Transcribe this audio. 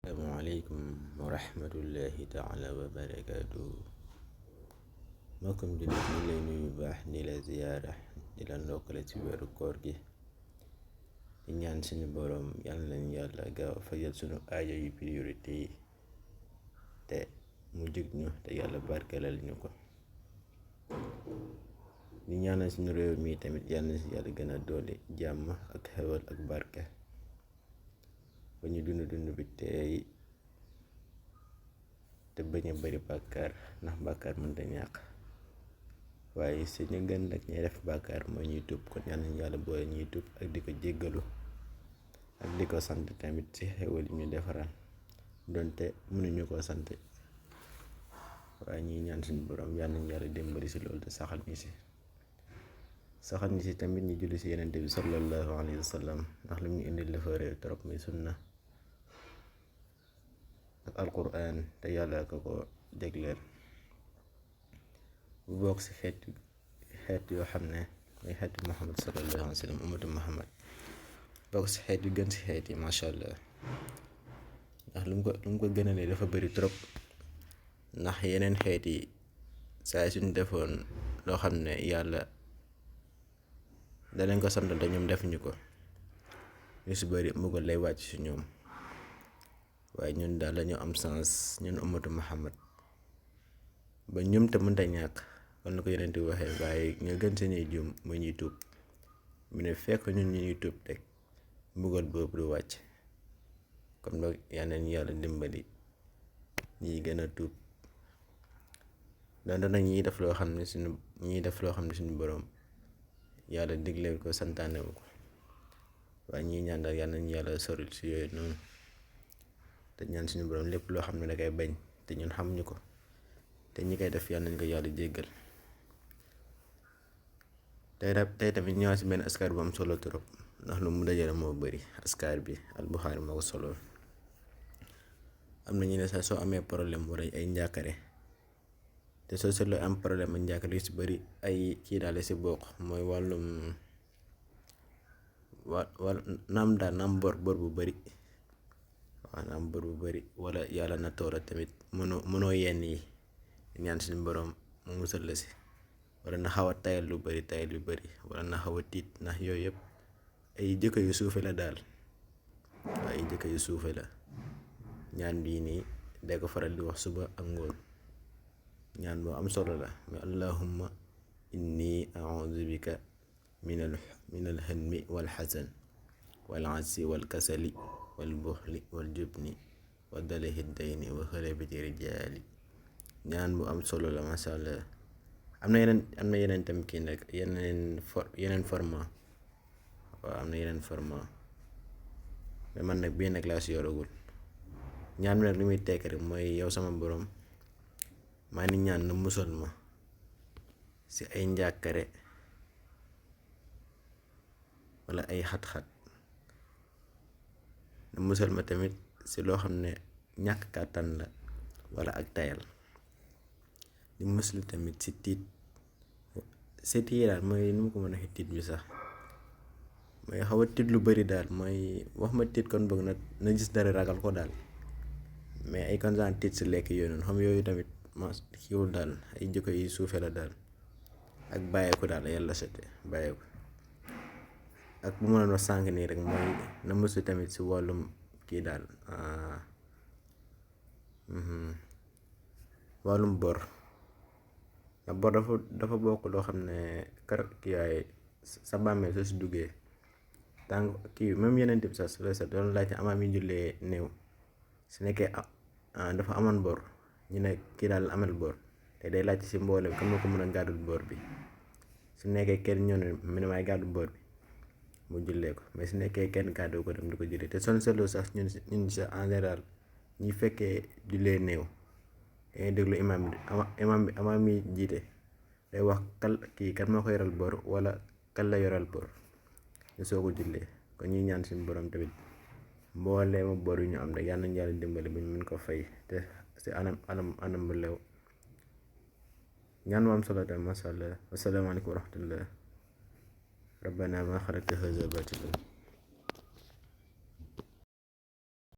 Asalaamaaleykum wa rahmatullahi taala wa barakaatu. Mbokkum jullit ñi lay nuyu baax di la ziyaara di la ndokkale ci weeru koor gi di ñaan suñu boroom yàlla nañu yàlla gaaw a fajal suñu aajo yu priorité yi te mu jig ñu te yàlla barkelal ñu ko. di ñaanal suñu réew mi tamit yàlla na si yàlla gën a doole jàmm ak xewal ak barke ba ñu dund bi tey te bañ a bari bàkkaar ndax bàkkaar mënta ñàkk, waaye si ñu gën nag ñuy def bàkkaar mooy ñuy tuub. kon yàlla nañu yàlla boole ñuy tuub ak di ko jéggalu ak di ko sant tamit ci xewal yi ñu defaral donte mënuñu ko sant, waaye ñuy ñaan suñu borom yàlla nañu yàlla dimbali si loolu te saxal ñu si tamit ñu julli si yenente bi sallallahu alayhi wa sallam ndax lu ñu indil dafa réew trop muy sunna ak alquran te yàlla ko jégleel bu bokk si xeet yoo xam ne mooy xeetu Muhammad sallallahu alayhi wa sallam ummatu Muhammad bokk si xeet yu gën si xeet yi macha allah, ndax lu mu ko gënalee dafa bëri trop. ndax yeneen xeet yi saa suñ defoon loo xam ne yàlla danañ ko sant te ñoom defuñu ko, ñu si bëri mbugal lay wàcc si ñoom, waaye ñun daal dañoo am sens ñun ummatu Muhammad ba ñum te mënta ñàkk kon na ko yeneen di waxee, waaye nga gën seeni juum mu ñuy tuub. mu ne fekk ñun ñu ñuy tuub teg mbugal boobu du wàcc. kon boog yal nañu yàlla dimbali ñiy gën a tuub donte nag ñiy def loo xam ne suñu boroom yàlla digleel ko santaane ko, waaye ñii ñaan daal yal nañu yàlla soril si yooyu noonu te ñaan suñu boroom lépp loo xam ne da koy bañ te ñun xamuñu ko te ñi koy def yal nañu ko yàlla jéggal. tey tamit ñëwaat si benn askar bu am solo trop ndax lu mu dajale moo bëri. askar bi al-Buxaari moo ko solo. am na ñu ne sax soo amee problème wala ay njàkkare te soo seetloo am problème ak njàkkare yu si bëri ay kii daal si bokk mooy wàllum naam bor bu bëri. waaw naam bor bu bëri wala yàlla na toola tamit mënoo yenn yi ñaan suñu boroom mu musal la si, wala na xaw a tayal lu bëri wala na xaw a tiit, ndax yooyu yëpp ay jikko yu suufe la daal. waaw ay jikko yu suufe la. ñaan bii nii day ko faral di wax suba ak ngoon, ñaan boo am solo la. mais allahumma inni a'udhu bika minal hammi wal hazan wal ajzi wal kasali wal buxli wal jubni wa dalahi dayni wa xalabati rijaali. ñaan bu am solo la masha allah. am na yeneen tam kii nag yeneen format. waaw am na yeneen format mais man nag bii nag laa si yoragul. ñaan bi nag li muy tekk rek mooy yow sama boroom maa ni ñaan na musal ma si ay njàkkare wala ay xat-xat, na musal ma tamit si loo xam ne ñàkk kàttan la wala ak tayal. di musal tamit si tiit daal mooy nu mu ko mën a tiit bi sax mooy xaw a tiit lu bari daal, mooy wax ma tiit kon bëgg na gis dara ragal ko daal, mais ay constant tiit si lekk yooyu noonu xam yooyu tamit ma kiiwul daal. ay jikko yi suufe la daal ak bàyyeeku daal yàlla sete bàyyeeku. ak bu ma doon wax sànq nii rek mooy na musu tamit si wàllum kii daal wàllum bor. ndax bor dafa bokk loo xam ne kii waaye sa bàmmeel soo si duggee tàng kii même yeneen tib sax su la set doon laajte amaam yi jullee néew su nekkee dafa amoon bor ñu ne kii daal amal bor te day laajte si mboolem kan moo ko mën a gàddul bor bi. su nekkee kenn ñëw ne mu ne maay gàddu bor bi mu jullee ko, mais su nekkee kenn gàddu ko dem di ko jullee. te son seetloo sax ñun sa en général ñi fekkee jullee néew dangay déglu imaam bi jiite day wax kan moo ko yoral bor wala kan la yoral bor ñu soo ko jullee. kon ñuy ñaan suñu borom tamit mbooleema bor yu ñu am rek yal nañu yàlla dimbali ba ñu mën ko fay te si anam bu lew. ñaan mu am solo tamit masha Allah. wasalaamaaleykum wa rahmatullah. rabbana ma xalaqta haza baatilan